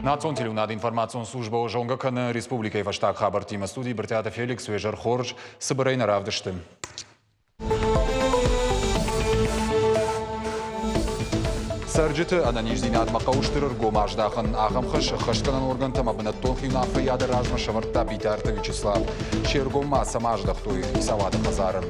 Национ телеуынады информацион службӕ зонгӕ кӕны республикӕйы фӕстаг хабӕрттимӕ. Студийы Брытъиаты Феликс, уе зӕр хорз, цыбырӕй нӕ равдысты. Цӕрджыты ӕнӕниздзинадмӕ хъӕуы стыр ӕргом аздахын. Ахӕм хӕс ӕххӕстгӕнӕн органтӕ ӕмӕ бынӕттон хиуынаффӕйады размӕ сӕвӕрдта Битарты Вячеслав. Се ргом ма цӕмӕ аздӕхтой хицауады хӕдзары.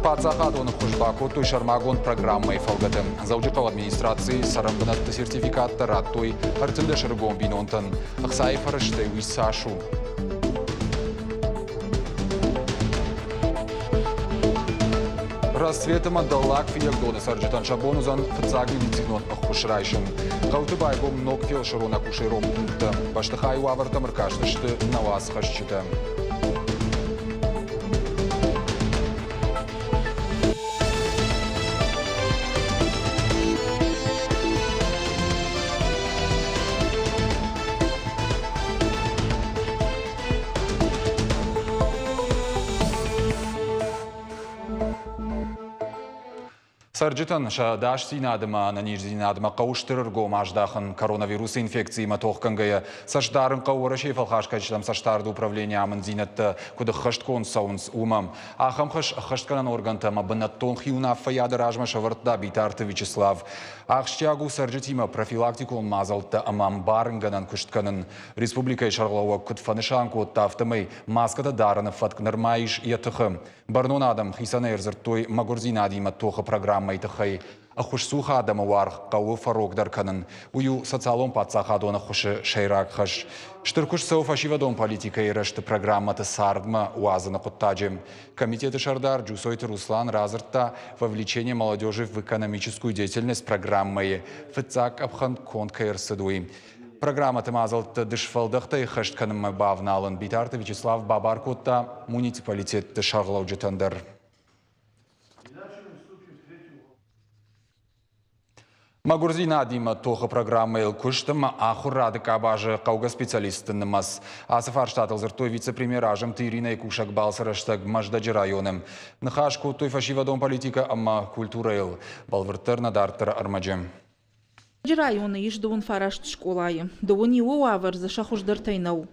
Паддзахадон ӕххуыс бакодтой сӕрмагонд программӕйы фӕлгӕты. Дзӕуджыхъӕуы администрацийы цӕрӕнбынӕтты сертификаттӕ радтой 13 ӕрыгон бинонтӕн. Ӕхцайы фӕрӕзтӕй уый цас у? Рассвет ӕмӕ Дӕллаг Фыййагдоны цӕрджытӕн сӕ бон уыдзӕн фыццаг медицинон ӕххуыс райсын. Хъӕуты байгом ног фелсырон-акушерон пункттӕ. Бӕстыхайы уавӕртӕм ӕркастысты нӕ уацхӕсджытӕ. Цӕрджытӕн сӕ ӕдасдзинад ӕмӕ ӕнӕниздзинадмӕ хъӕуы стыр ӕргом аздахын. Коронавирусы инфекциимӕ тохгӕнгӕйӕ цӕст дарын хъӕуы Уӕрӕсейы фӕлхасгӕнджытӕм цӕстдарды управленийы амынддзинӕдтӕ куыд ӕххӕстгонд цӕуынц, уымӕ. Ахӕм хӕс ӕххӕстгӕнӕн органтӕ ӕмӕ бынӕттон хиуынаффӕйады размӕ сӕвӕрдта Битарты Вячеслав. Ахсджиаг у цӕрджытимӕ профилактикон мадзӕлттӕ ӕмӕ ӕмбарынгӕнӕн куыст кӕнын. Республикӕйы сӕргълӕууӕг куыд фӕнысан кодта, афтӕмӕй маскӕтӕ дарыны фӕтк нырма ис йӕ тыхы. Бӕрнон адӕм хицӕнӕй ӕрдзырдтой мӕгуырдзинадимӕ тохы программӕйы тыххӕй. Ӕххуысцух адӕмы уаргъ хъӕуы фӕрогдӕр кӕнын. Уый у социалон паддзахадон ӕххуысы сӕйраг хӕс. Стыр куыст цӕуы фӕсивӕдон политикӕйы рӕзты программӕты цардмӕ уадзыны хъуыддаджы. Комитеты сӕрдар Джусойты Руслан радзырдта «Вовлечение молодежи в экономическую деятельность» программӕйы фыццаг къӕпхӕн конд кӕй ӕрцыд, уый. Программӕты мадзӕлтты дысфӕлдӕхтӕй хӕст кӕнынмӕ бавналын Битарты Вячеслав бабар кодта муниципалитетты сӕргълӕуджытӕн дӕр. Мӕгуырдзинадимӕ тохы программӕйыл куыст ӕмӕ ахуырады къабазы хъӕугӕ специалистты нымӕц. Ацы фарстатыл дзырдтой вице-премьер Азымты Иринӕйы кусӕг балцы рӕстӕг Мӕздӕджы районы. Ныхас кодтой фӕсивӕдон политикӕ ӕмӕ культурӕйыл. Бӕлвырддӕр нӕ дарддӕры ӕрмӕджы. Районы ис дыууын фараст скъолайы. Дыууын иуы уавӕр дзы сӕ хуыздӕртӕй нӕу.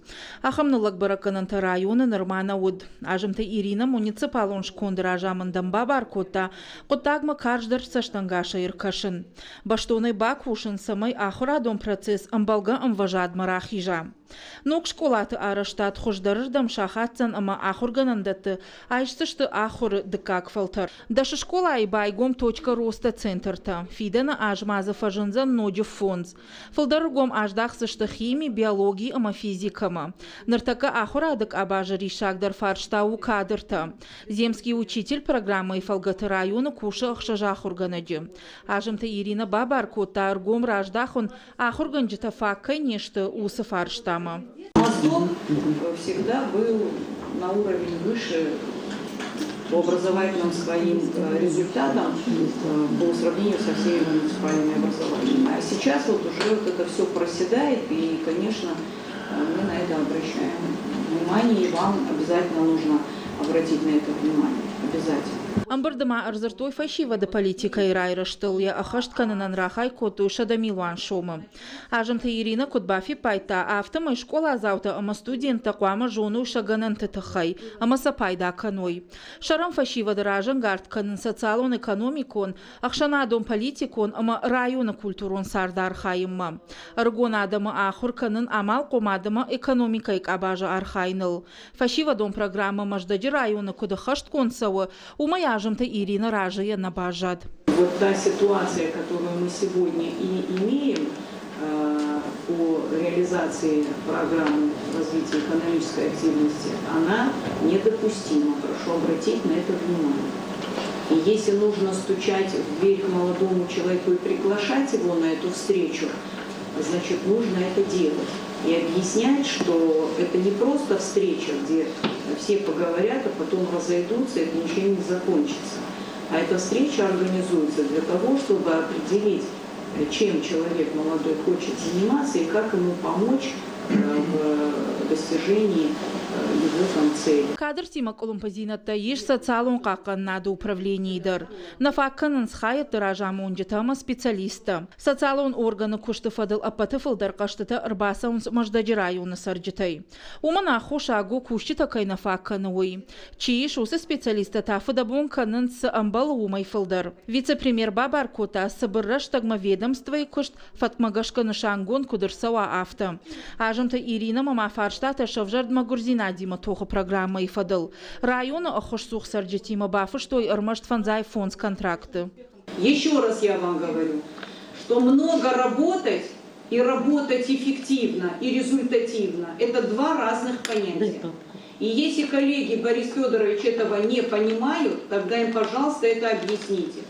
Ахӕм ныллӕг бӕрӕггӕнӕнтӕ районы нырма нӕ уыд. Азымты Иринӕ муниципалон сконды разамындӕн бабар кодта хъуыддагмӕ карздӕр цӕстӕнгасӕй ӕркӕсын. Бӕстонӕй бакусын, цӕмӕй ахуырадон процесс ӕмбӕлгӕ ӕмвӕзадмӕ рахиза. Ног скъолаты арӕзтад хуыздӕрырдӕм сахаддзӕн ӕмӕ ахуыргӕнӕндӕтты айсдзысты ахуыры дыккаг фӕлтӕр. Дӕс скъолайы байгом Точка роста центртӕ. Фидӕны аз ма дзы фӕзындзӕн ноджы фондз. Фылдӕр ӕргом аздахдзысты хими, биологи ӕмӕ физикӕмӕ. Ныртӕккӕ ахуырады къабазы риссагдӕр фарста у кадртӕ. Земский учитель программӕйы фӕлгӕты районы кусы ӕхсӕз ахуыргӕнӕджы. Азымты Иринӕ бабар кодта ӕргом раздахын ахуыргӕнджытӕ фаг кӕй не сты, уыцы фарстамӕ. Мосток всегда был на уровень выше по образовательным своим результатам по сравнению со всеми муниципальными образованиями. А сейчас вот уже вот это все проседает, и, конечно, мы на это обращаем внимание, и вам обязательно нужно обратить на это внимание. Обязательно. Ӕмбырды ма ӕрдзырдтой фӕсивӕды политикӕйы райрӕзтыл, йӕ ӕххӕст кӕнынӕн рахай кодтой 100 милуан сомы. Азымты Иринӕ куыд бафиппайдта, афтӕмӕй скъоладзаутӕ ӕмӕ студенттӕ хъуамӕ зоной сӕ гӕнӕнты тыххӕй ӕмӕ сӕ пайда кӕной. Сӕрӕн фӕсивӕды разӕнгард кӕнын социалон-экономикон, ӕхсӕнадон-политикон ӕмӕ районы культурон царды архайынмӕ. Ӕрыгон адӕмы ахуыр кӕнын амалхъом адӕмы экономикӕйы къабазы архайыныл. Фӕсивӕдон программӕ Мӕздӕджы районы куыд ӕххӕстгонд цӕуы, уымӕй Азымты Иринӕ разыйӕ нӕ баззад. Вот та ситуация, которую мы сегодня и имеем по реализации программы развития экономической активности, она недопустима. Прошу обратить на это внимание. И если нужно стучать в дверь к молодому человеку и приглашать его на эту встречу, значит, нужно это делать. И объяснять, что это не просто встреча, где все поговорят, а потом разойдутся, и это ничем не закончится. А эта встреча организуется для того, чтобы определить, чем человек молодой хочет заниматься и как ему помочь в достижении его там цели. Кадртимӕ къуылымпыдзинӕдтӕ ис социалон хъахъхъӕнынады управленийы дӕр. Нӕ фаг кӕнынц хайӕдты разамонджытӕ ӕмӕ специалисттӕ. Социалон органы куысты фӕдыл ӕппӕты фылдӕр хъӕстытӕ ӕрбацӕуынц Мӕздӕджы районы цӕрджытӕй. Уымӕн аххосаг у, кусджытӕ кӕй нӕ фаг кӕны, уый. Чи ис, уыцы специалисттӕ та фыдӕбон кӕнынц, цы ӕмбӕлы, уымӕй фылдӕр. Вице-премьер бабар кодта, цыбыр рӕстӕгмӕ ведомствойы куыст фӕткмӕ гӕсгӕ нысангонд куыд ӕрцӕуа, афтӕ. Азымты Иринӕмӕ ма фарстатӕ сӕвзӕрд мӕгуырдзинадимӕ тохы программӕйы фӕдыл. Районы ӕххуысцух цӕрджытимӕ бафыстой ӕрмӕст 55 контракты. Еще раз я вам говорю, что много работать и работать эффективно и результативно – это два разных понятия. И если коллеги Борис Федорович этого не понимают, тогда им, пожалуйста, это объясните.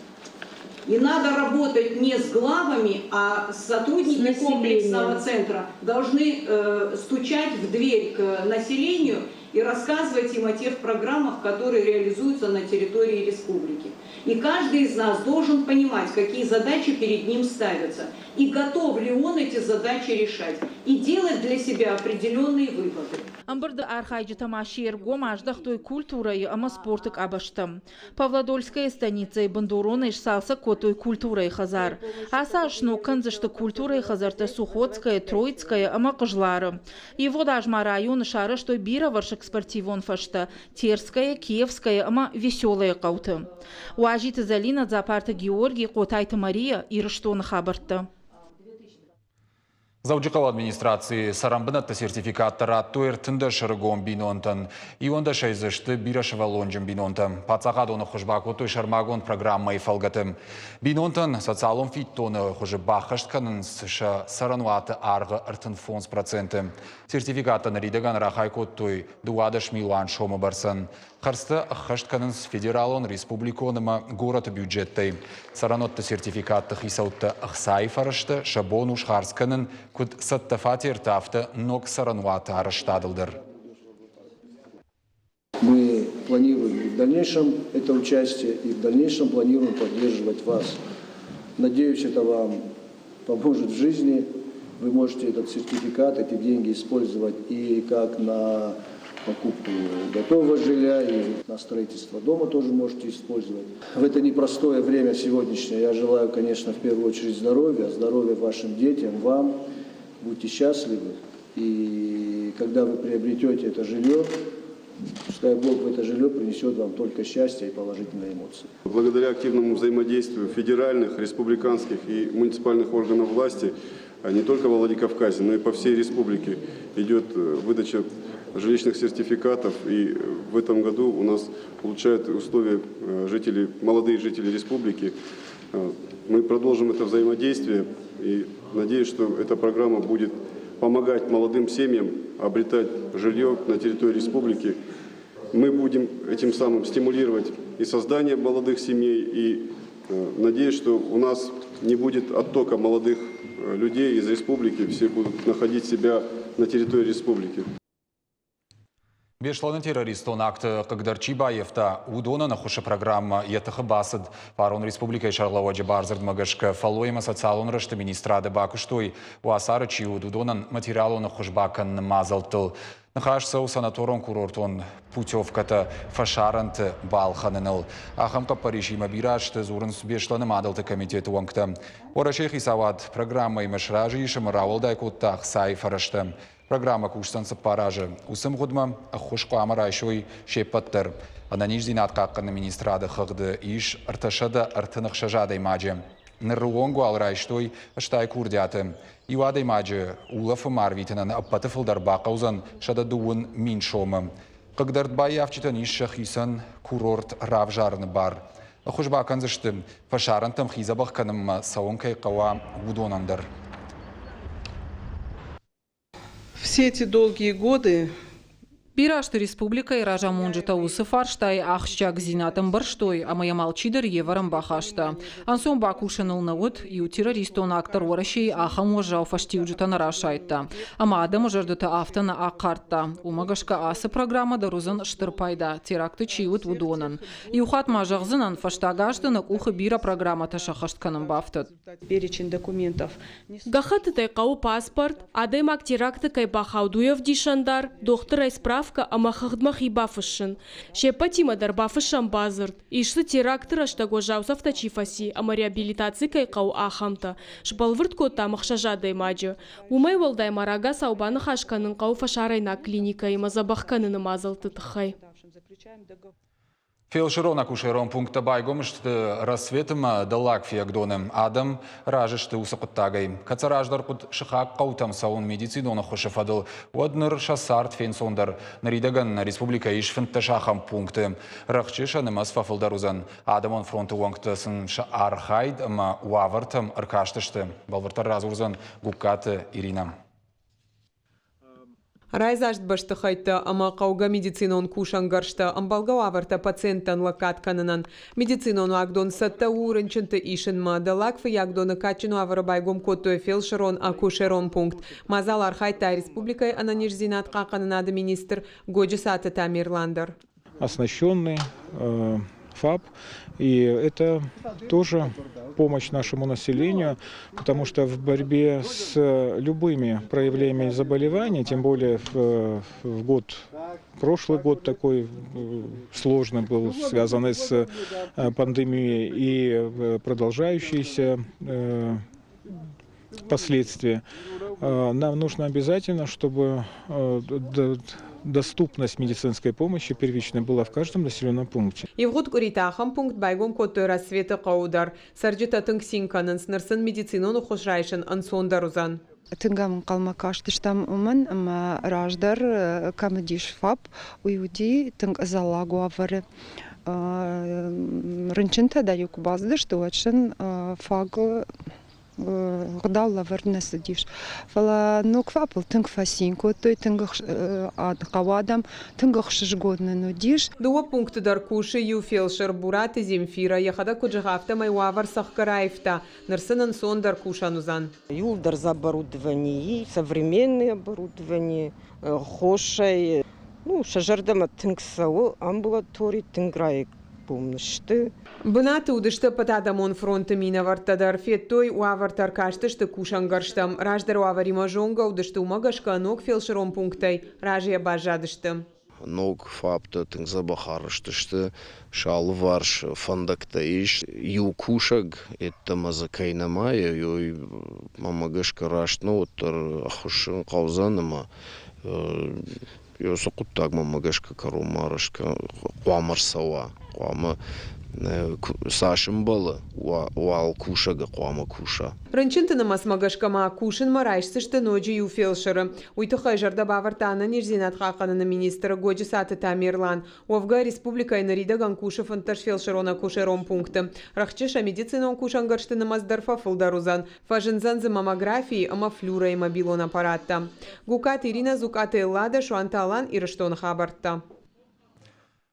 И надо работать не с главами, а сотрудники комплексного центра должны стучать в дверь к населению и рассказывать им о тех программах, которые реализуются на территории республики. И каждый из нас должен понимать, какие задачи перед ним ставятся, и готов ли он эти задачи решать, и делать для себя определенные выводы. Ӕмбырды архайджытӕ ма се ргом аздӕхтой культурӕйы ӕмӕ спорты къабӕзтӕм. Павлодольская станицӕйы бындуронӕй сцалцӕг кодтой культурӕйы хӕдзар. Ацы аз сног кӕндзысты культурӕйы хӕдзӕрттӕ Сухотская, Троицкая ӕмӕ Хъызлары. Ивгъуыд аз ма районы сарӕзтой бирӕвӕрсыг спортивон фӕзтӕ Терская, Киевская ӕмӕ Веселая хъӕуты. Уазиты Зӕлинӕ, Дзапарты Георгий, Хъотайты Мария, Ирыстоны хабӕрттӕ. Дзӕуджыхъӕуы администрацийы цӕрӕнбынӕтты сертификаттӕ радтой 13 ӕрыгон бинонтӕн. 11-ӕй дзы сты бирӕсывӕллонджын бинонтӕ. Паддзахадон ӕххуыс бакодтой сӕрмагонд программӕйы фӕлгӕты. Бинонтӕн социалон фиддоны хуызы баххӕст кӕнынц сӕ цӕрӕнуаты аргъы 35%. Сертификаттӕ ныридӕгӕн рахай кодтой 12 милуан сомы бӕрцӕн. Хӕрдзтӕ ӕххӕст кӕнынц федералон, республикон ӕмӕ горӕты бюджеттӕй. Цӕрӕнуӕтты сертификатты хицӕуттӕ ӕхцайы фӕрӕзтӕ сӕ бон у схардз кӕнын куыд цӕттӕ фатертӕ, афтӕ ног цӕрӕнуаты арӕзтадыл дӕр. Мы планируем и в дальнейшем это участие, и в дальнейшем планируем поддерживать вас. Надеюсь, это вам поможет в жизни. Вы можете этот сертификат, эти деньги использовать и как на покупку готового жилья, и на строительство дома тоже можете использовать. В это непростое время сегодняшнее я желаю, конечно, в первую очередь здоровья, здоровья вашим детям, вам. Будьте счастливы. И когда вы приобретете это жилье, пускай Бог в это жилье принесет вам только счастье и положительные эмоции. Благодаря активному взаимодействию федеральных, республиканских и муниципальных органов власти не только во Владикавказе, но и по всей республике идет выдача жилищных сертификатов. И в этом году у нас улучшают условия жители, молодые жители республики. Мы продолжим это взаимодействие и надеюсь, что эта программа будет помогать молодым семьям обретать жилье на территории республики. Мы будем этим самым стимулировать и создание молодых семей, и надеюсь, что у нас не будет оттока молодых людей из республики, все будут находить себя на территории республики. Беслӕны террористон акты хъыгдӕр чи баййӕфта, уыдонӕн ӕххуысы программӕ йӕ тыхы бацыд. Фарон республикӕйы сӕргълӕууӕджы бардзырдмӕ гӕсгӕ фӕллой ӕмӕ социалон рӕзты министрады бакуыстой, уацары чи уыд, уыдонӕн материалон ӕххуыс бакӕныны мадзӕлттыл. Ныхас цӕуы санаторон-курортон путевкӕтӕ фӕсарӕнты балхӕныныл. Ахӕм хъӕппӕрисимӕ бирӕ азты дзурынц Беслӕны мадӕлты комитеты уӕнгтӕ. Уӕрӕсейы хицауад программӕимӕ сразы ис ӕмӕ рауӕлдай кодта ӕхцайы фӕрӕзтӕ. Программӕ кусдзӕн 4 азы. Уыцы мгъуыдмӕ ӕххуыс хъуамӕ райсой се ппӕт дӕр. Ӕнӕниздзинад хъахъхъӕныны министрады хыгъды ис 336 адӕймаджы. Ныры онг уал райстой 80 курдиаты. Иу адӕймаджы улӕфынмӕ арвитынӕн ӕппӕты фылдӕр бахъӕудзӕн 120 000 сомы. Хъыгдӕрд баййафджытӕн ис сӕхицӕн курорт равзарыны бар. Ӕххуыс бакӕндзысты, фӕсарӕнтӕм хи дзӕбӕх кӕнынмӕ цӕуын кӕй хъӕуа, уыдонӕн дӕр. Все эти долгие годы Бирӕ азты республикӕйы разамонджытӕ уыцы фарстайы ахсджиагдзинад ӕмбӕрстой ӕмӕ йӕм алчидӕр йе вӕрӕн бахаста. Ӕнцон бакусыныл нӕ уыд, иу террористон акт дӕр Уӕрӕсейы ахӕм уӕззау фӕстиуджытӕ нӕ расайдта. Ӕмӕ адӕмы зӕрдӕтӕ афтӕ нӕ ахъардта. Уымӕ гӕсгӕ ацы программӕ дӕр уыдзӕн стыр пайда, теракты чи уыд, уыдонӕн. Иу хатт ма зӕгъдзынӕн, фӕстаг азты нӕ къухы бирӕ программӕтӕ сӕххӕст кӕнын бафтыд. Перечень документов. Гӕххӕттытӕй хъӕуы паспорт, адӕймаг теракты кӕй бахауд, уый ӕвдисӕндар, дохтырӕй справкӕ. справкӕ ӕмӕ хыгъдмӕ хи бафыссын. Се ппӕтимӕ дӕр бафыссӕм бадзырд. Ис дзы теракты рӕстӕг уӕззау цӕфтӕ чи фӕци ӕмӕ реабилитаци кӕй хъӕуы, ахӕмтӕ. Сбӕлвырд кодтам ӕхсӕз адӕймаджы. Уымӕй уӕлдай ма рагацау баныхас кӕнын хъӕуы фӕсарӕйнаг клиникӕимӕ дзӕбӕх кӕныны мадзӕлтты тыххӕй. Фелсырон-акушерон пункттӕ байгом сты Рассветы ӕмӕ Дӕллаг Фиагдоны. Адӕм разы сты уыцы хъуыддагӕй. Кӕд сӕ раздӕр хъуыд сыхаг хъӕутӕм цӕуын медицинон ӕххуысы фӕдыл, уӕд ныр сӕ цард фенцондӕр. Ныридӕгӕн нӕ республикӕйы ис 15 ахӕм пункты. Рӕхджы сӕ нымӕц фӕфылдӕр уыдзӕн. Адӕмон фронты уӕнгтӕ сын сӕ архайд ӕмӕ уавӕртӕм ӕркастысты. Бӕлвырддӕр радзурдзӕн Гугкаты Иринӕ. Райдзаст бӕстыхӕйттӕ ӕмӕ хъӕугӕ медицинон кусӕнгӕрзтӕ, ӕмбӕлгӕ уавӕртӕ пациенттӕн лӕггад кӕнынӕн. Медицинон уагдон цӕттӕ у рынчынты исынмӕ. Дӕллаг Фыййагдоны кадджын уавӕры байгом кодтой фелсырон-акушерон пункт. Мадзал архайдта республикӕйы ӕнӕниздзинад хъахъхъӕнынады министр Годжысаты Тамерлан дӕр. Оснащенный ФАП. И это тоже помощь нашему населению, потому что в борьбе с любыми проявлениями заболеваний, тем более в год, прошлый год такой сложный был, связанный с пандемией и продолжающиеся последствия, нам нужно обязательно, чтобы доступность медицинской помощи первичной была в каждом населенном пункте. Ивгъуыд къуыри та ахӕм пункт байгом кодтой Рассветы хъӕуы дӕр. Цӕрджытӕ тынг цин кӕнынц, ныр сын медицинон ӕххуыс райсын ӕнцондӕр уыдзӕн. Тынг ӕм ӕнхъӕлмӕ кастыстӕм уымӕн, ӕмӕ раздӕр кӕм уыдис ФАП, уый уыди тынг ӕдзӕллаг уавӕры. Рынчынтӕ дӕр-иу куы бацыдысты, уӕд сын фаг гъдау лӕвӕрд нӕ цыдис. Фӕлӕ ног ФАП-ыл тынг фӕцин кодтой, тынг хъӕуы адӕм, тынг ӕхсызгон нын уыдис. Дыууӕ пункты дӕр кусы иу фелсыр Бураты Земфирӕ. Йӕхӕдӕг куыд зӕгъы, афтӕмӕй уавӕр цӕхгӕр аивта. Ныр сын ӕнцондӕр кусӕн уыдзӕн. Иууылдӕр дзы оборудование, современное оборудование, хосӕй, ну, сӕ зӕрдӕмӕ тынг цӕуы амбулатори, тынг райгом сты. Бынаты уыдысты ӕппӕтадӕмон фронты минӕвӕрттӕ дӕр, федтой, уавӕртӕ ӕркастысты кусӕнгӕрзтӕм. Раздӕр уавӕримӕ зонгӕ уыдысты, уымӕ гӕсгӕ ног фелсырон пункттӕй разыйӕ баззадысты. Ног ФАП-тӕ тынг дзӕбӕх арӕзт сты, сӕ алыварс фӕндӕгтӕ ис. Иу кусӕг йеддӕмӕ дзы кӕй нӕма и, уый мӕнмӕ гӕсгӕ раст нӕу, уӕддӕр ӕххуыс ын хъӕудзӕн ӕмӕ уыцы хъуыддаг мӕнмӕ гӕсгӕ кӕронмӕ арӕзт хъуамӕ рцӕуа. Хъуамӕ цас ӕмбӕлы, уал кусӕгы хъуамӕ куса. Рынчынты нымӕцмӕ гӕсгӕ ма кусынмӕ райсдзысты ноджы иу фелсыры. Уый тыххӕй зӕрдӕ бавӕрдта ӕнӕниздзинад хъахъхъӕныны министр Годжысаты Тамерлан. Уӕвгӕ, республикӕйы ныридӕгӕн кусы 15 фелсырон-акушерон пункты. Рӕхджы сӕ медицинон кусӕнгӕрзты нымӕц дӕр фӕфылдӕр уыдзӕн. Фӕзындзӕн дзы маммографийы ӕмӕ флюройы мобилон аппараттӕ. Гукаты Иринӕ, Зукъаты Эллада, Суанты Алан, Ирыстоны хабӕрттӕ.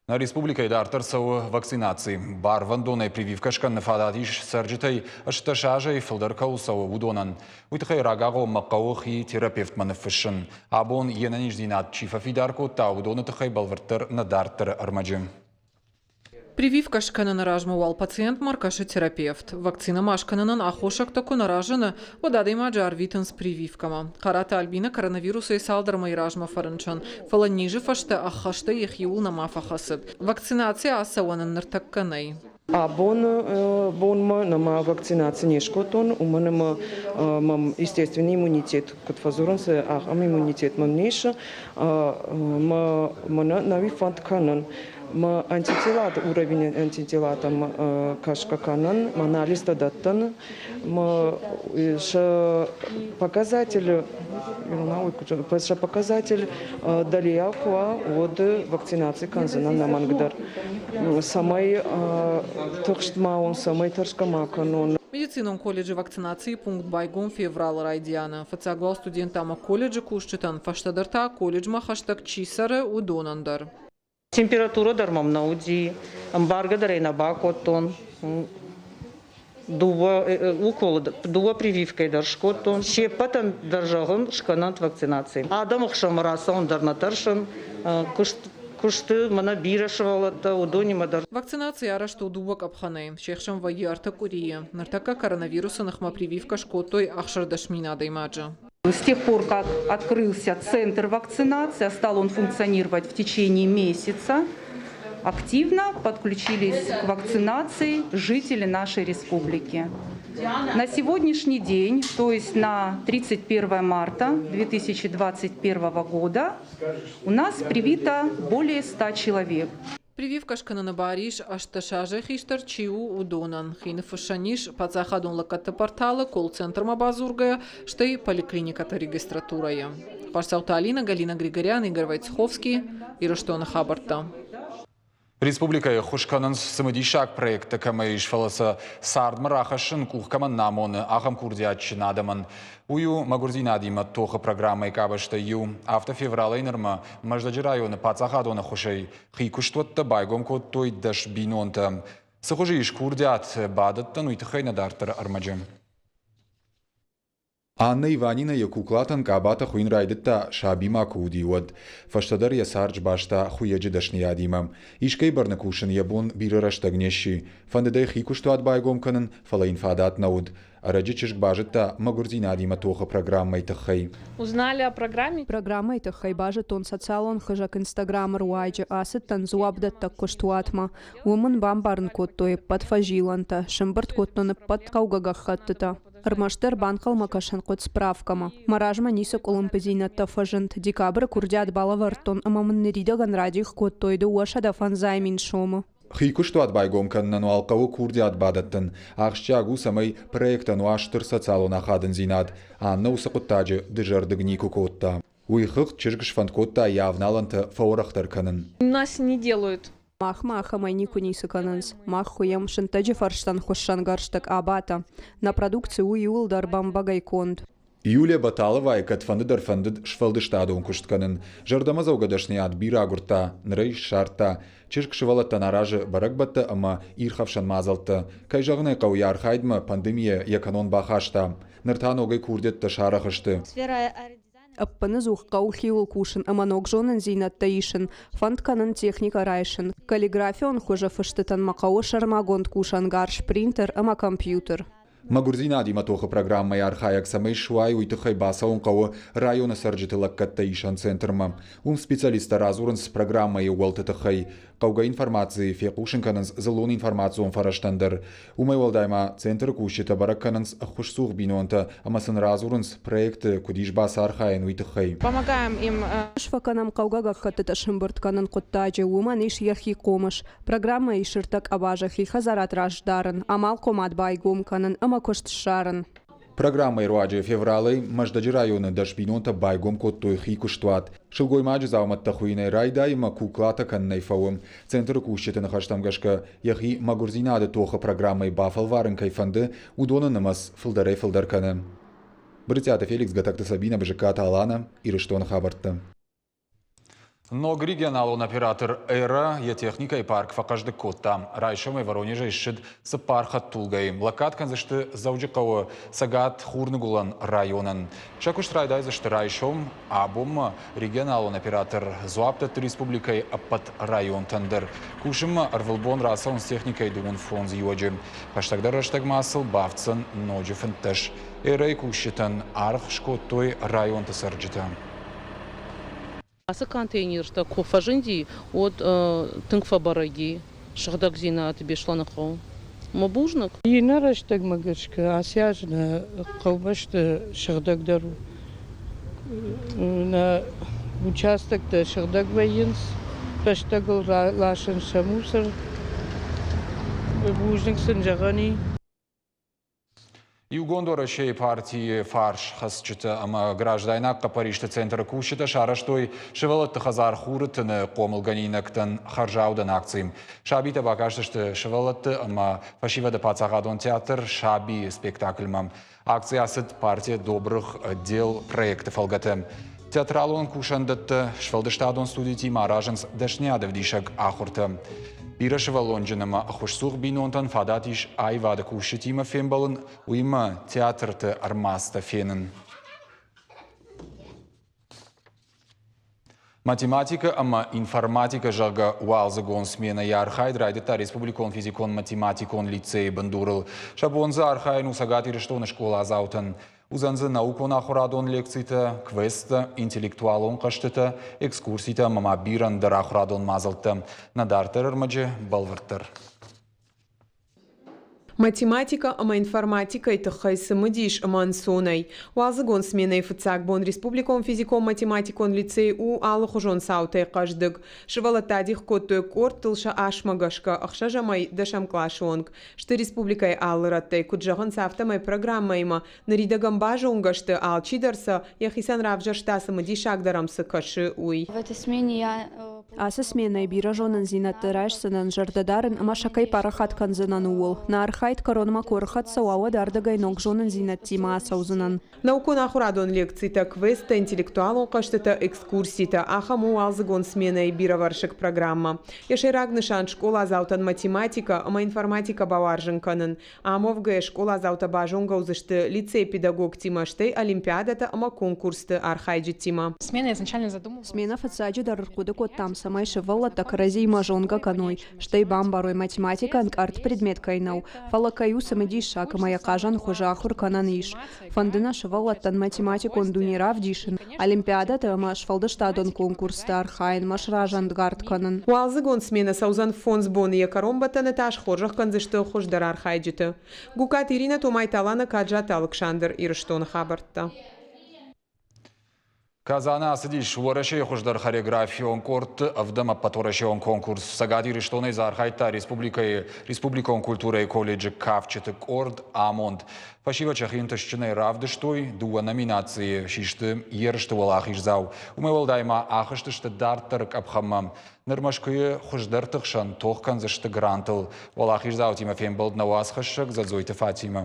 Нӕ республикӕйы дарддӕр цӕуы вакцинаци. Барвӕндонӕй прививкӕ скӕныны фадат ис цӕрджытӕй 18 азӕй фылдӕр кӕуыл цӕуы, уыдонӕн. Уый тыххӕй рагагъоммӕ хъӕуы хи терапевтмӕ ныффыссын. Абон йе нӕниздзинад чи фӕфидар кодта, уыдоны тыххӕй бӕлвырддӕр нӕ дарддӕры ӕрмӕджы. Прививкӕ скӕныны размӕ уал пациентмӕ ӕркӕсы терапевт. Вакцинӕ ма скӕнынӕн аххосӕгтӕ куы нӕ разыны, уӕд адӕймаджы арвитынц прививкӕмӕ. Хъараты Альбина коронавирусӕй цалдӕр мӕйы размӕ фӕрынчын, фӕлӕ низы фӕстӕ ӕххӕстӕй йӕхиуыл нӕма фӕхӕцыд. Вакцинаци ацӕуӕн ын ныртӕккӕ нӕй. Абоны бонмӕ нӕма вакцинаци не скодтон, уымӕн ӕмӕ мӕм естественный иммунитет, куыд фӕдзурынц, ахӕм иммунитет мӕм не ис. Мӕнӕ нӕуи фӕнд кӕнын. Мӕ антителат, уровень антителатам кӕсгӕ кӕнын, анализтӕ дӕттын. Мӕ сӕ показатель, сӕ показатель дӕлейау куы уа, уӕд вакцинаци кӕндзынӕн ӕнӕмӕнгдӕр, цӕмӕй тыхст ма уон, цӕмӕй тӕрсгӕ ма кӕнон. Медицинон колледжы вакцинацийы пункт байгом февралы райдианы. Фыццаг уал студенттӕ ӕмӕ колледжы кусджытӕн, фӕстӕдӕр та колледжмӕ хӕстӕг чи цӕры, уыдонӕн дӕр. Температурӕ дӕр мӕм нӕ уыди, ӕмбаргӕ дӕр ӕй нӕ бакодтон. Дыууӕ уколы, дыууӕ прививкӕйы дӕр скодтон. Се ппӕтӕн дӕр зӕгъын, скӕнӕнт вакцинаци. Адӕмы хсӕнмӕ рацӕуын дӕр нӕ тӕрсын. Куыст куысты мӕнӕ бирӕ сывӕллӕттӕ, уыдонимӕ дӕр. Вакцинаци арӕзт у дыууӕ къӕпхӕнӕй. Се хсӕн вӕййы ӕртӕ къуырийы. Ныртӕккӕ коронавирусы ныхмӕ прививкӕ скодтой 16 000 адӕймаджы. С тех пор, как открылся центр вакцинации, а стал он функционировать в течение месяца, активно подключились к вакцинации жители нашей республики. На сегодняшний день, то есть на 31 марта 2021 года, у нас привито более 100 человек. Прививкӕ скӕныны бар ис, 18 азы хистӕр чи у, уыдонӕн. Хи ныффыссӕн ис паддзахадон лӕггӕдты порталы, колл-центрмӕ бадзургӕйӕ, стӕй поликлиникӕты регистратурӕйы. Хъуысцауты Алина, Галина Григорян, Игорь Войцеховский, Ирыстоны хабӕрттӕ. Республикӕйы ӕххуыс кӕнынц цымыдисаг проекттӕ кӕмӕ ис, фӕлӕ сӕ цардмӕ рахӕссын къух кӕмӕн нӕ амоны, ахӕм курдиатджын адӕмӕн. Уый у мӕгуырдзинадимӕ тохы программӕйы къабӕзтӕй иу. Афтӕ февралӕй нырмӕ Мӕздӕджы районы паддзахадон ӕххуысӕй хи куыстуӕттӕ байгом кодтой 10 бинонтӕ. Цы хуызы ис курдиат бадӕттӕн, уый тыххӕй нӕ дарддӕры ӕрмӕджы. Анна Иванина йӕ куклатӕн къабатӕ хуыйын райдыдта, саби ма куы уыди, уӕд. Фӕстӕдӕр йӕ цард сбаста хуыйӕджы дӕсныйадимӕ. Искӕй бӕрны кусын йӕ бон бирӕ рӕстӕг не сси. Фӕндыд ӕй хи куыстуат байгом кӕнын, фӕлӕ йын фадат нӕ уыд. Ӕрӕджы чызг базыдта мӕгуырдзинадимӕ тохы программӕйы тыххӕй. Узнали о программе? Программӕйы тыххӕй базыдтон социалон хызӕг Инстаграмы руаджы, ацыдтӕн дзуапдӕттӕг куыстуатмӕ. Уым мын бамбарын кодтой ӕппӕт фӕзилӕнтӕ, сӕмбырд кодтон ӕппӕт хъӕугӕ гӕххӕттытӕ. Ӕрмӕстдӕр банхъӕлмӕ кӕсын хъуыд справкӕмӕ. Мӕ размӕ ницы къуылымпыдзинӕдтӕ фӕзынд. Декабры курдиат балӕвӕрдтон ӕмӕ мын ныридӕгӕн радих кодтой 250 мин сомы. Хи куыстуат байгом кӕнынӕн уал хъӕуы курдиат бадӕттын. Ахсджиаг у, цӕмӕй проектӕн уа стыр социалон ахадындзинад. Аннӕ уыцы хъуыддаджы дызӕрдыг никуы кодта. Уый хыгъд чызг сфӕнд кодта йӕ авналӕнтӕ фӕуӕрӕхдӕр кӕнын. Нас не делают. Махмӕ ахӕмӕй никуы ницы кӕнынц. Мах хуыйӕм сынтӕджы фӕрстӕн хуыссӕнгӕрзтӕ къабатӕ. Нӕ продукци у иууылдӕр бӕмбӕгӕй конд. Юлия Баталовайы кӕдфӕндыдӕр фӕндыд сфӕлдыстадон куыст кӕнын. Зӕрдӕмӕдзӕугӕ дӕсныйад бирӕ агуырдта, ныр ӕй ссардта. Чызг сывӕллӕттӕн аразы бӕрӕгбӕттӕ ӕмӕ ирхӕфсӕн мадзӕлттӕ. Кӕй зӕгъын ӕй хъӕуы, йӕ архайдмӕ пандемийӕ йӕ кӕнон бахаста. Ныр та ногӕй курдиӕттӕ сарӕх сты. Ӕппынӕдзух хъӕуы хиуыл кусын ӕмӕ ног зонындзинӕдтӕ исын, фӕнд кӕнын техникӕ райсын. Каллиграфион хуызы фыстытӕн ма хъӕуы сӕрмагонд кусӕнгарз, принтер ӕмӕ компьютер. Мӕгуырдзинадимӕ тохы программӕйы архайӕг цӕмӕй суай, уый тыххӕй бацӕуын хъӕуы районы цӕрджыты лӕггӕдтӕ исӕн центрмӕ. Уым специалисттӕ радзурынц программӕйы ууӕлты тыххӕй. Хъӕугӕ информаци фехъусын кӕнынц дзыллон информацион фӕрӕзтӕн дӕр. Уымӕй уӕлдай ма центры кусджытӕ бӕрӕг кӕнынц ӕххуысцух бинонтӕ ӕмӕ сын радзурынц, проекты куыд ис бацархайын, уый тыххӕй. Помогаем им. Фӕкӕнӕм хъӕугӕ гӕххӕттытӕ сӕмбырд кӕнын хъуыддаджы, уымӕн ис йӕхи хъомыс. Программӕйы ис ӕртӕ къабазы хи хӕдзарад раздарын, амалхъомад байгом кӕнын ӕмӕ куыст ссарын. Программӕйы руаджы февралӕй Мӕздӕджы районы 10 бинонтӕ байгом кодтой хи куыстуат. Сылгоймаджы дзаумӕттӕ хуыйынӕй райдайы ӕмӕ куклатӕ кӕнынӕй фӕуы. Центры кусджыты ныхӕстӕм гӕсгӕ, йӕхи мӕгуырдзинады тохы программӕйы бафӕлварын кӕй фӕнды, уыдоны нымӕц фылдӕрӕй-фылдӕр кӕны. Брытъиаты Феликс, Гатӕгты Сабинӕ, Бызыккаты Алана, Ирыстоны хабӕрттӕ. Ног регионалон оператор «Эра» йӕ техникӕйы парк фӕхъӕздыг кодта. Райсомӕй Воронежӕй ссыд цыппар хӕдтулгӕйы. Лӕггад кӕндзысты Дзӕуджыхъӕуы Цӕгат Хурныгуылӕн районӕн. Сӕ куыст райдайдзысты райсом. Абонмӕ регионалон оператор дзуапп дӕтты республикӕйы ӕппӕт районтӕн дӕр. Кусынмӕ ӕрвылбон рацӕуынц техникӕйы 25 иуӕджы. Хӕстӕгдӕр рӕстӕгмӕ сыл бафтдзӕн ноджы 15. Эрӕйы кусджытӕн аргъ скодтой районты цӕрджытӕ. Ацы контейнертӕ куы фӕзынди, уӕд тынг фӕбӕрӕг и сыгъдӕгдзинад Беслӕныхъӕуы. Мӕ бузныг. Иннӕ рӕстӕгмӕ гӕсгӕ ацы аз нӕ хъӕубӕсты сыгъдӕгдӕр у. Нӕ участоктӕ сыгъдӕг вӕййынц, рӕстӕгыл ласынц сӕ мусор. Бузныг сын зӕгъӕн и. Иугонд Уӕрӕсейы партийы фарсхӕцджытӕ ӕмӕ граждайнаг хъӕппӕристы центры кусджытӕ сарӕзтой сывӕллӕтты хӕдзар Хуры тыны хъомылгӕнинӕгтӕн хӕрзаудӕн акци. Сабитӕ бакастысты сывӕллӕтты ӕмӕ фӕсивӕды паддзахадон театр «Саби» спектакльмӕ. Акци ацыд партия Добрых дел проекты фӕлгӕты. Театралон кусӕндӕтты сфӕлдыстадон студитимӕ аразынц дӕсныйадӕвдисӕг ахуыртӕ. Бирӕсывӕллонджын ӕмӕ ӕххуысцух бинонтӕн фадат ис аивады кусджытимӕ фембӕлын, уыимӕ театрты ӕрмадзтӕ фенын. Математикӕ ӕмӕ информатикӕ, зӕгъгӕ, уалдзыгон сменӕ йӕ архайд райдыдта Республикон физикон-математикон лицейы бындурыл. Сӕ бон дзы архайын у Цӕгат Ирыстоны скъоладзаутӕн. Уыдзӕн дзы наукон-ахуырадон лекцитӕ, квесттӕ, интеллектуалон хъӕзтытӕ, экскурситӕ ӕмӕ ма бирӕ ӕндӕр ахуырадон мадзӕлттӕ. Нӕ дарддӕр ӕрмӕджы бӕлвырддӕр. Математикӕ ӕмӕ информатикӕйы тыххӕй цымыдис ӕмӕ ӕнцонӕй. Уалдзыгон сменӕйы фыццаг бон Республикон физикон-математикон лицей у алыхуызон цаутӕй хъӕздыг. Сывӕллӕттӕ адих кодтой къордтыл сӕ асмӕ гӕсгӕ ӕхсӕзӕмӕй дӕсӕм къласы онг. Сты республикӕйы алы рӕттӕй, куыд зӕгъынц, афтӕмӕй программӕимӕ ныридӕгӕн базонгӕ сты, алчидӕр сӕ йӕхицӕн равзӕрста цымыдисагдӕр ӕм цы кӕсы, уый. Ацы сменӕйы бирӕ зонындзинӕдтӕ райсдзынӕн, зӕрдӕ дарын ӕмӕ сӕ кӕй парахат кӕндзынӕн, ууыл. Нӕ архайд кӕронмӕ куы ӕрхӕццӕ уа, уӕд ардыгӕй ног зонындзинӕдтимӕ ацӕудзынӕн. Наукон-ахуырадон лекцитӕ, квесттӕ, интеллектуалон хъӕзтытӕ, экскурситӕ – ахӕм у уалдзыгон сменӕйы бирӕвӕрсыг программӕ. Йӕ сӕйраг нысан – скъоладзаутӕн математикӕ ӕмӕ информатикӕ бауарзын кӕнын. Ам уӕвгӕйӕ скъоладзаутӕ базонгӕ уыдзысты лицейы педагогтимӕ, стӕй олимпиадӕтӕ ӕмӕ конкурсты архайджытимӕ. Сменӕ фыццаджыдӕр ӕрхъуыды кодтам, цӕмӕй сывӕллӕттӕ кӕрӕдзиимӕ зонгӕ кӕной, стӕй бамбарой, математикӕ ӕнкъард предмет кӕй нӕу, фӕлӕ кӕй у цымыдисаг ӕмӕ йӕ хъазӕн хуызы ахуыр кӕнӕн ис. Фӕнды нӕ сывӕллӕттӕн математикон дуне равдисын, олимпиадӕты ӕмӕ сфӕлдыстадон конкурсты архайынмӕ сразӕнгард кӕнын. Уалдзыгон сменӕ цӕудзӕн фондз боны, йӕ кӕронбӕттӕны та схорзӕх кӕндзысты хуыздӕр архайджыты. Гукаты Иринӕ, Томайты Алана, Каджаты Алыксандр, Ирыстоны хабӕрттӕ. Казаны ацыдис Уӕрӕсейы хуыздӕр хореографион къордты ӕвдӕм ӕппӕтуӕрӕсеон конкурс. Цӕгат Ирыстонӕй дзы архайдта республикӕйы республикон культурӕйы колледжы кафджыты къорд «Амонд». Фӕсивӕд сӕхи ӕнтыстджынӕй равдыстой, дыууӕ номинацийы систы ерысты уӕлахиздзау. Уымӕй уӕлдай ма ахызтысты дарддӕры къӕпхӕнмӕ. Ныр Мӕскуыйы хуыздӕрты хсӕн тох кӕндзысты грантыл. Уӕлахиздзаутимӕ фембӕлд нӕ уацхӕссӕг Дзӕдзойты Фатимӕ.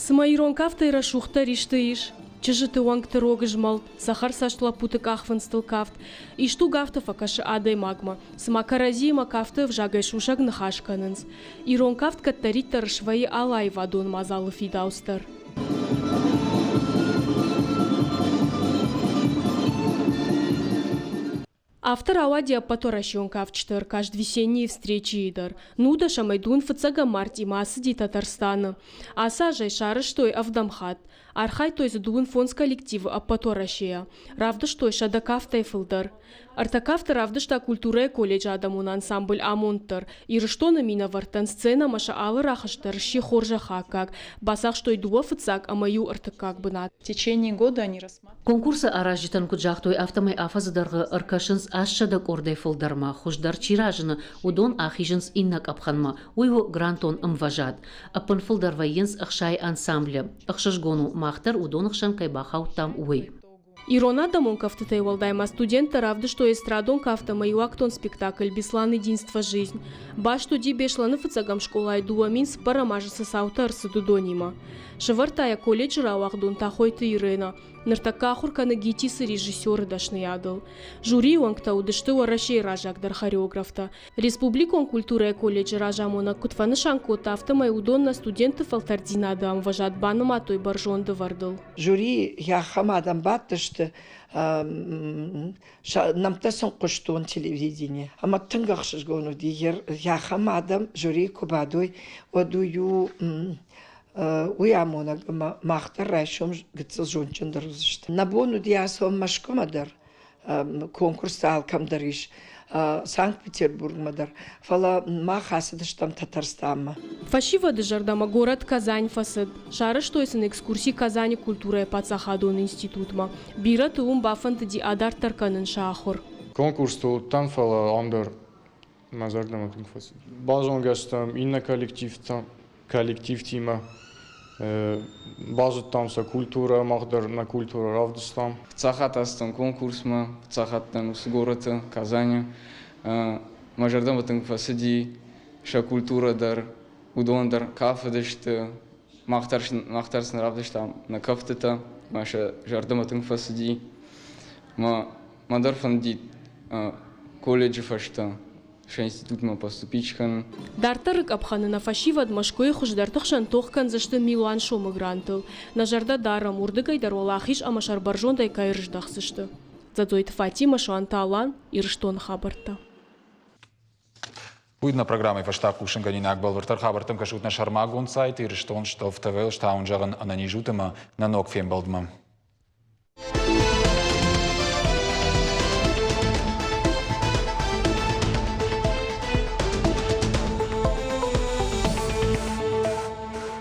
Цыма ирон кафтӕй рӕсугъддӕр исты ис. Чызджыты уӕнгты рог змӕлд, цӕхӕрцӕст лӕппуты къахфындзтыл кафт. Исдуг афтӕ фӕкӕсы адӕймагмӕ, цыма кӕрӕдзиимӕ кафты ӕвзагӕй сусӕг ныхас кӕнынц. Ирон кафт кӕддӕриддӕр свӕййы алы аивадон мадзалы фидауц дӕр. Афтӕ рауади ӕппӕтуӕрӕсеон кафджыты ӕркаст «Весенние встречи»-йы дӕр. Нудӕс ӕмӕ дун фыццӕгӕм мартъимӕ ацыди Татарстаны. Ацы аз ӕй сарӕзтой ӕвдӕм хатт. Архайдтой дзы дыууын фондз коллективы ӕппӕт Уӕрӕсейӕ. Равдыстой сӕдӕ кафтӕй фылдӕр. Ӕртӕ кафты равдыста культурӕйы колледжы адӕмон ансамбль «Амонд» дӕр. Ирыстоны минӕвӕрттӕн сценӕмӕ сӕ алы рӕхыс дӕр сси хорзӕхы аккаг. Бацахстой дыууӕ фыццаг ӕмӕ иу ӕртыккаг бынат. В течение года они рассматривают Конкурсы аразджытӕн куыд загътой, афтӕмӕй афӕдзы дӕргъы ӕркӕсынц 800 къордӕй фылдӕрмӕ. Хуыздӕр чи разыны, уыдон ахизынц иннӕ къӕпхӕнмӕ. Уый у грантон ӕмвӕзад. Ӕппынфылдӕр вӕййынц 60 ансамблы. Ӕхсызгон у, мах дӕр уыдоны хсӕн кӕй бахаудтам, уый. Ирон адӕмон кӕфтытӕй уӕлдай ма студенттӕ равдыстой эстрадон кафт ӕмӕ иуактон спектакль «Беслан единство жизнь». Баст уыди Беслӕны фыццӕгӕм скъолайы 2004 азы цы цаутӕ ӕрцыд, уыдонимӕ. Сӕвӕрдта йӕ колледжы рауагъдон Тахойты Ирена. Ныртӕккӕ ахуыр кӕны ГИТИС-ы режиссеры дӕсныйадыл. Жюрийы уӕнгтӕ уыдысты Уӕрӕсейы раззагдӕр хореографтӕ. Республикон культурӕйы колледжы разамонӕг куыд фӕнысан кодта, афтӕмӕй уыдон нӕ студентты фӕлтӕрддзинады ӕмвӕзад банымадтой бӕрзонд ӕвӕрдыл. Жюрийы ахӕм адӕм бадтысты, сӕ нӕмттӕ сын хъуыстон телевиденийы. Ӕмӕ тынг ӕхсызгон уыди, ахӕм адӕм жюрийы куы бадой, уӕд уый у уый амонӕг ӕмӕ мах дӕр райсом гыццыл зондджындӕр уыдзысты. Нӕ бон уыди ацӕуӕм Мӕскуымӕ дӕр, конкурстӕ алкӕм дӕр ис, Санкт-Петербургмӕ дӕр, фӕлӕ мах ацыдыстӕм Татарстанмӕ. Фӕсивӕды зӕрдӕмӕ горӕт Казань фӕцыд. Сарӕзтой сын экскурси Казаны культурӕйы паддзахадон институтмӕ. Бирӕты уым бафӕндыди адарддӕр кӕнын сӕ ахуыр. Конкурсты уыдтӕн, фӕлӕ ам дӕр мӕ зӕрдӕмӕ тынг фӕцыд. Базонгӕ стӕм иннӕ коллективтимӕ, базыдтам сӕ культурӕ, мах дӕр нӕ культурӕ равдыстам. Фыццаг хатт ацыдтӕн конкурсмӕ, фыццаг хатт дӕн уыцы горӕты, Казаны. Мӕ зӕрдӕмӕ тынг фӕцыди сӕ культурӕ дӕр, уыдон дӕр кафыдысты, мах дӕр, мах дӕр сын равдыстам нӕ кӕфтытӕ, мӕ сӕ зӕрдӕмӕ тынг фӕцыди. Мӕ мӕ дӕр фӕндид колледжы фӕстӕ. Сӕ институтмӕ поступить кӕнын. Дарддӕры къӕпхӕны нӕ фӕсивӕд Мӕскуыйы хуыздӕрты хсӕн тох кӕндзысты милуан сомы грантыл. Нӕ зӕрдӕ дарӕм, уырдыгӕй дӕр уӕлахиз ӕмӕ сӕрбӕрзондӕй кӕй ӕрыздӕхдзысты. Дзӕдзойты Фатимӕ, Суанты Алан, Ирыстоны хабӕрттӕ. Уый нӕ программӕйы фӕстаг хъусынгӕнинаг бӕлвырддӕр хабӕрттӕм кӕсут нӕ сӕрмагонд сайт Ирыстон ТВ-ыл стауын зӕгъын ӕнӕниз ут ӕмӕ нӕ ног фембӕлдмӕ.